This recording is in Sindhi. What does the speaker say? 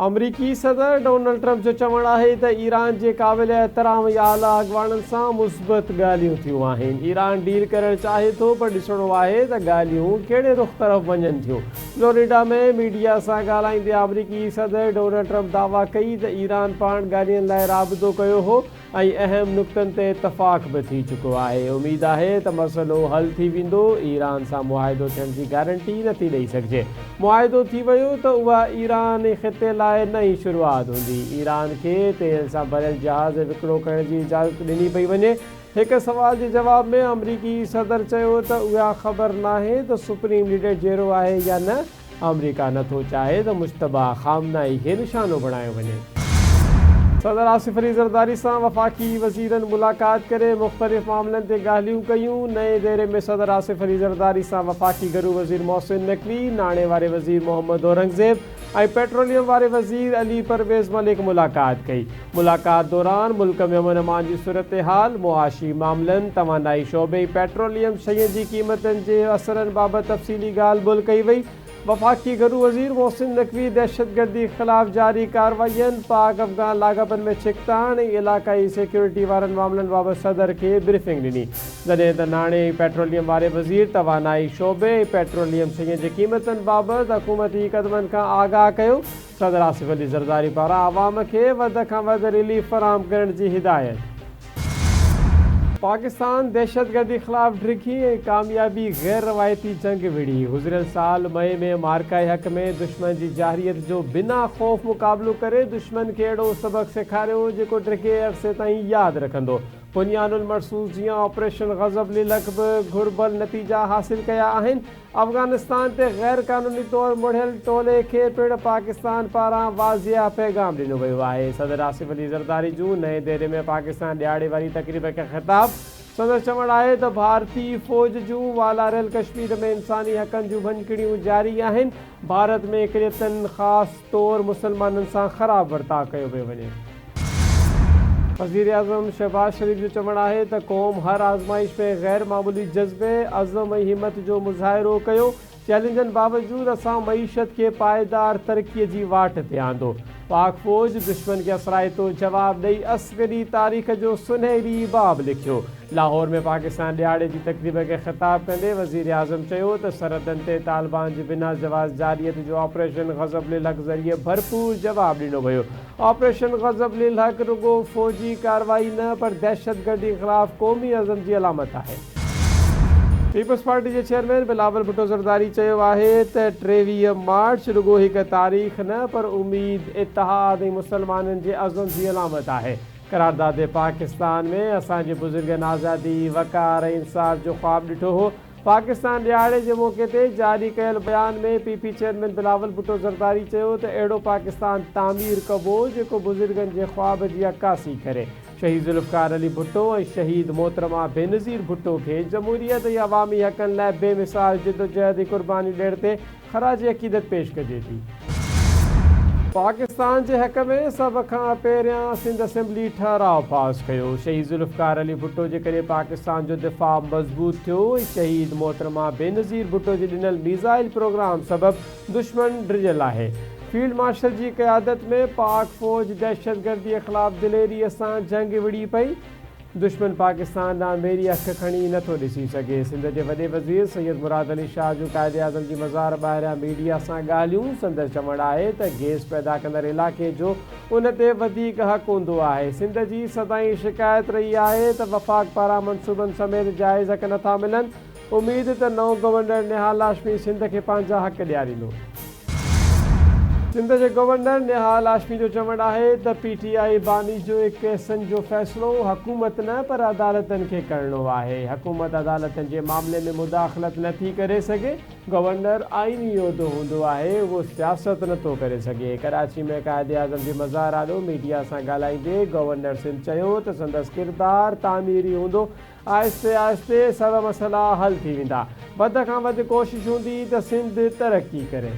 آمريڪي صدر ڊونلڊ ٽرمپ جو چوڻ آهي ته ايران جي قابل احترام ۽ اعليٰ اڳواڻن سان مثبت ڳالهيون ٿيون آهن، ايران ڊيل ڪرڻ چاهي ٿو پر ڏسڻو آهي ته ڳالهيون ڪهڙي رخ طرف وڃن ٿيون. فلوريڊا ۾ ميڊيا سان ڳالهائيندي آمريڪي صدر ڊونلڊ ٽرمپ دعويٰ ڪئي ته ايران پاڻ ڳالهين لاء رابطو ڪيو هو ۽ اهم نقطن تي اتفاق به ٿي چڪو آهي، اميد آهي ته مسئلو حل ٿي ويندو، ايران سان معاهدو ٿيڻ جي گارنٽي نٿي ڏئي سگهجي، معاهدو ٿي ويو ته اها ايران ۽ خطي لاء نئين شروعات هوندي، ايران کي تيل سان ڀريل جهاز وڪرو ڪرڻ جي اجازت ڏني پئي وڃي، هڪ سوال جي جواب ۾ آمريڪي صدر چيو ته اها خبر ناهي ته سپريم ليڊر جيئرو آهي يا نه، آمريڪا نه ٿو چاهي ته مجتبيٰ خامنائي کي نشانو بڻايو وڃي. صدر آصف علي زرداري سان وفاقي وزيرن ملاقات ڪري مختلف معاملن تي ڳالهيون ڪيون. نئين ديري ۾ صدر آصف علي زرداري سان وفاقي گهرو وزير محسن نقوي، ناڻي واري وزير محمد اورنگزيب ۽ پيٽروليم واري وزير علي پرويز ملڪ ملاقات ڪئي. ملاقات دوران ملڪ ۾ امن امان جي صورتحال، معاشي معاملن، توانائي شعبي ۽ پيٽروليم شين جي قيمتن جي اثرن بابت تفصيلي ڳالهه ٻولهه ڪئي وئي. وفاقي گهرو وزير محسن نقوي دهشتگردي خلاف جاري ڪارروائين، پاڪ افغان لاڳاپن ۾ ڇڪتاڻ ۽ علائقائي سيڪيورٽي وارن معاملن بابت صدر کي بريفنگ ڏني. جڏهن ته ناڻي ۽ پيٽروليم واري وزير توانائي شعبي ۽ پيٽروليم شين جي قيمتن بابت حڪومتي قدمن کان آگاهه ڪيو. صدر آصف علي زرداري پاران عوام کي وڌ کان وڌ رليف فراهم ڪرڻ جي هدايت. پاڪستان دهشتگردي خلاف ڊگهي ۽ ڪاميابي غير روايتي جنگ وڙهي، گذريل سال مئي ۾ معرڪه حق ۾ دشمن جي جارحيت جو بنا خوف مقابلو ڪري دشمن کي اهڙو سبق سيکاريو جيڪو ڊگهي عرصي تائين ياد رکندو، بنيان المرصوص جيان آپريشن غضب للحق به گهربل نتيجا حاصل ڪيا آهن، افغانستان تي غير قانوني طور مڙهيل ٽولي کي پڻ پاڪستان پاران واضح پيغام ڏنو ويو آهي، صدر آصف علي زرداري جون نئين دهلي ۾ پاڪستان ڏهاڙي واري تقريب کي خطاب، سندس چوڻ آهي ته ڀارتي فوج جون والاريل ڪشمير ۾ انساني حقن جون ڀڃڪڙيون جاري آهن، ڀارت ۾ اقليتن خاص طور مسلمانن سان خراب ورتاء ڪيو پيو وڃي. وزيراعظم شهباز شريف جو چوڻ آهي ته قوم هر آزمائش ۾ غير معمولي جذبي، عزم ۽ همت جو مظاهرو ڪيو، چئلينجن باوجود اسان معيشت کي پائيدار ترقي جي واٽ تي آندو، پاڪ فوج دشمن کي اثرائتو جواب ڏئي عسڪري تاريخ جو سنهري باب لکيو. لاهور ۾ پاڪستان ڏهاڙي جي تقريب کي خطاب ڪندي وزيراعظم چيو ته سرحدن تي طالبان جي بنا جواز جارحيت جو آپريشن غضب للحق ذريعي ڀرپور جواب ڏنو ويو، آپريشن غضب للحق رڳو فوجي ڪارروائي نه پر دهشتگردي خلاف قومي عزم جي علامت آهي. پيپلز پارٽي جي چيئرمين بلاول ڀٽو زرداري چيو آهي ته 23 مارچ رڳو هڪ تاريخ نه پر اميد، اتحاد ۽ مسلمانن جي عزم جي علامت آهي. قرارداد پاڪستان ۾ اسان جي بزرگن آزادي، وقار ۽ انصاف جو خواب ڏٺو هو. پاڪستان ڏهاڙي جي موقعي تي جاري ڪيل بيان ۾ P P chairman Bilawal Bhutto Zardari چيو ته اهڙو پاڪستان تعمير ڪبو جيڪو بزرگن جي خواب جي عڪاسي ڪري. شهيد ذوالفقار علي ڀٽو ۽ شهيد محترمه بينظير ڀٽو کي جمهوريت ۽ عوامي حقن لاء بي مثال جدوجهد ۽ قرباني ڏيڻ تي خراج عقيدت پيش ڪجي ٿي. پاڪستان جي حق ۾ سڀ کان پهريان سنڌ اسيمبلي ٺهراء پاس ڪيو. شهيد ذوالفقار علي ڀٽو جي ڪري پاڪستان جو دفاع مضبوط ٿيو ۽ شهيد محترمه بينظير ڀٽو جي ڏنل ميزائل پروگرام سبب دشمن ڊڄل آهي. فيلڊ مارشل جي قيادت ۾ پاڪ فوج دهشتگردي خلاف دليري سان جنگ وڙهي پئي. دشمن پاڪستان ڏانهن ميري اک کڻي نه ٿو ڏسي سگهي، سنڌ جي وڏي وزير سيد مراد علي شاهه جون قائداعظم جي مزار ٻاهريان ميڊيا سان ڳالهيون، سندس چوڻ آهي ته گيس پيدا ڪندڙ علائقي جو ان تي وڌيڪ حق هوندو آهي، سنڌ جي سدائين شڪايت رهي آهي ته وفاق پاران منصوبن سميت جائز حق نه ٿا ملن، اميد ته نئون گورنر نهال هاشمي سنڌ کي پنهنجا حق ڏياريندو. سنڌ جي گورنر نهال هاشمي جو چوڻ آهي ته پي ٽي آء باني جو ڪيسن جو فيصلو حڪومت نه پر عدالتن کي ڪرڻو آهي، حڪومت عدالتن جي معاملي ۾ مداخلت نه ٿي ڪري سگهي، گورنر آئيني عهدو هوندو آهي اهو سياست نه ٿو ڪري سگهي. ڪراچي ۾ قائداعظم جي مزار آڏو ميڊيا سان ڳالهائيندي گورنر سنڌ چيو ته سندس ڪردار تعميري هوندو، آهستي آهستي سڀ مسئلا حل ٿي ويندا، وڌ کان وڌ ڪوشش هوندي ته سنڌ ترقي ڪري.